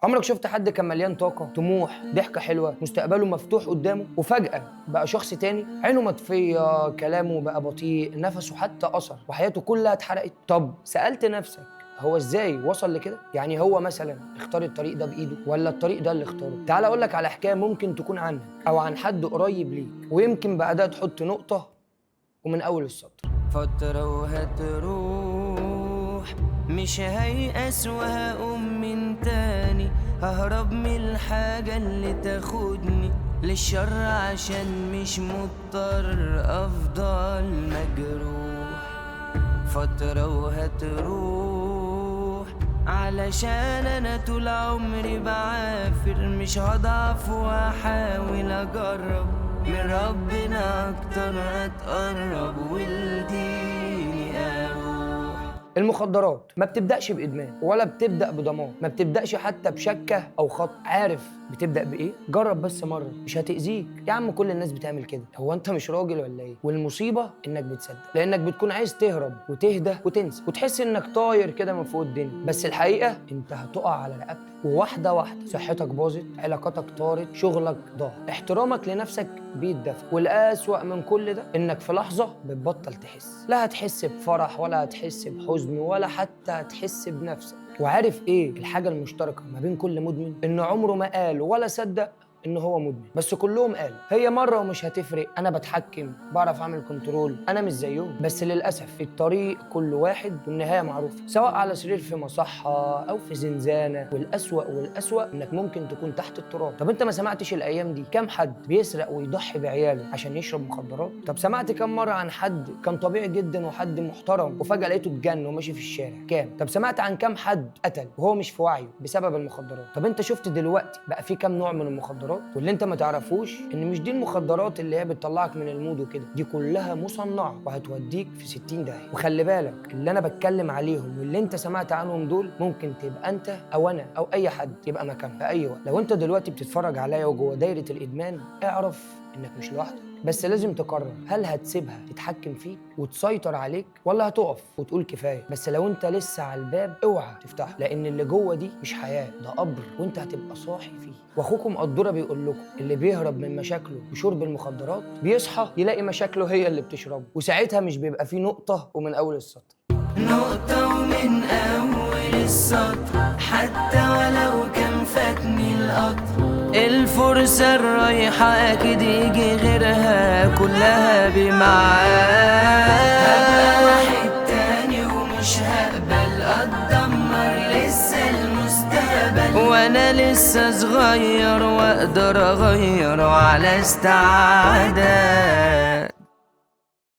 عمرك شفت حد كان مليان طاقة، طموح، ضحكة حلوة، مستقبله مفتوح قدامه، وفجأة بقى شخص تاني؟ عينه مطفية، كلامه بقى بطيء، نفسه حتى قصر، وحياته كلها اتحرقت. طب سألت نفسك هو ازاي وصل لكده؟ يعني هو مثلا اختار الطريق ده بايده ولا الطريق ده اللي اختاره؟ تعال اقول لك على حكاية ممكن تكون عنك او عن حد قريب ليك، ويمكن بعدها تحط نقطة ومن اول السطر. فترة وهتروح، مش هيأس وهقوم من تاني، ههرب من الحاجة اللي تاخدني للشر عشان مش مضطر أفضل مجروح. فترة وهتروح، علشان أنا طول عمري بعافر، مش هضعف وأحاول أجرب، من ربنا أكتر أتقرب ولديني أروح. المخدرات ما بتبدأش بإدمان ولا بتبدأ بدمار، ما بتبدأش حتى بشكة أو خط. عارف بتبدأ بإيه؟ جرب بس مرة، مش هتأذيك يا عم، كل الناس بتعمل كده، هو أنت مش راجل ولا إيه؟ والمصيبة إنك بتصدق، لأنك بتكون عايز تهرب وتهدى وتنسى وتحس إنك طاير كده من فوق الدنيا، بس الحقيقة أنت هتقع على رقبتك، وواحدة واحدة صحتك باظت، علاقاتك طارت، شغلك ضاع، احترامك لنفسك بيتدفع. والأسوأ من كل ده إنك في لحظة بتبطل تحس، لا هتحس بفرح ولا هتحس بحزن ولا حتى هتحس بنفسك. وعارف ايه الحاجة المشتركة ما بين كل مدمن؟ ان عمره ما قال ولا صدق ان هو مدمن، بس كلهم قالوا هي مرة ومش هتفرق، انا بتحكم، بعرف اعمل control، انا مش زيهم. بس للاسف الطريق كل واحد والنهاية معروفة، سواء على سرير في مصحة او في زنزانة. والاسوأ والاسوأ انك ممكن تكون تحت التراب. طب انت ما سمعتش الايام دي كام حد بيسرق ويضحي بعياله عشان يشرب مخدرات؟ طب سمعت كام مرة عن حد كان طبيعي جدا وحد محترم وفجأة لقيته اتجن وماشي في الشارع؟ كام؟ طب سمعت عن كام حد قتل وهو مش في وعيه بسبب المخدرات؟ طب انت شفت دلوقتي بقى في كام نوع من المخدرات؟ واللي انت ما تعرفوش ان مش دي المخدرات اللي هي بتطلعك من ال mood وكده، دي كلها مصنعه وهتوديك في 60 داهية. وخلي بالك اللي انا بتكلم عليهم واللي انت سمعت عنهم دول ممكن تبقى انت او انا او اي حد يبقى مكانهم في اي وقت. لو انت دلوقتي بتتفرج عليا وجوه دايرة الادمان، اعرف انك مش لوحدك، بس لازم تقرر هل هتسيبها تتحكم فيك وتسيطر عليك ولا هتقف وتقول كفاية. بس لو انت لسه على الباب اوعى تفتحه، لان اللي جوه دي مش حياة، ده قبر وانت هتبقى صاحي فيه. واخوكم قدوره بيقول لكم اللي بيهرب من مشاكله بشرب المخدرات بيصحى يلاقي مشاكله هي اللي بتشربه، وساعتها مش بيبقى فيه نقطة ومن اول السطر. نقطة ومن أول السطر، حتى ولو كان فاتني القطر، الفرصة الرايحة أكيد يجي غيرها، كلها بمعاد. هبقى واحد تاني ومش هقبل أتدمر، لسه المستقبل وأنا لسه صغير وأقدر أغير وعلى استعداد.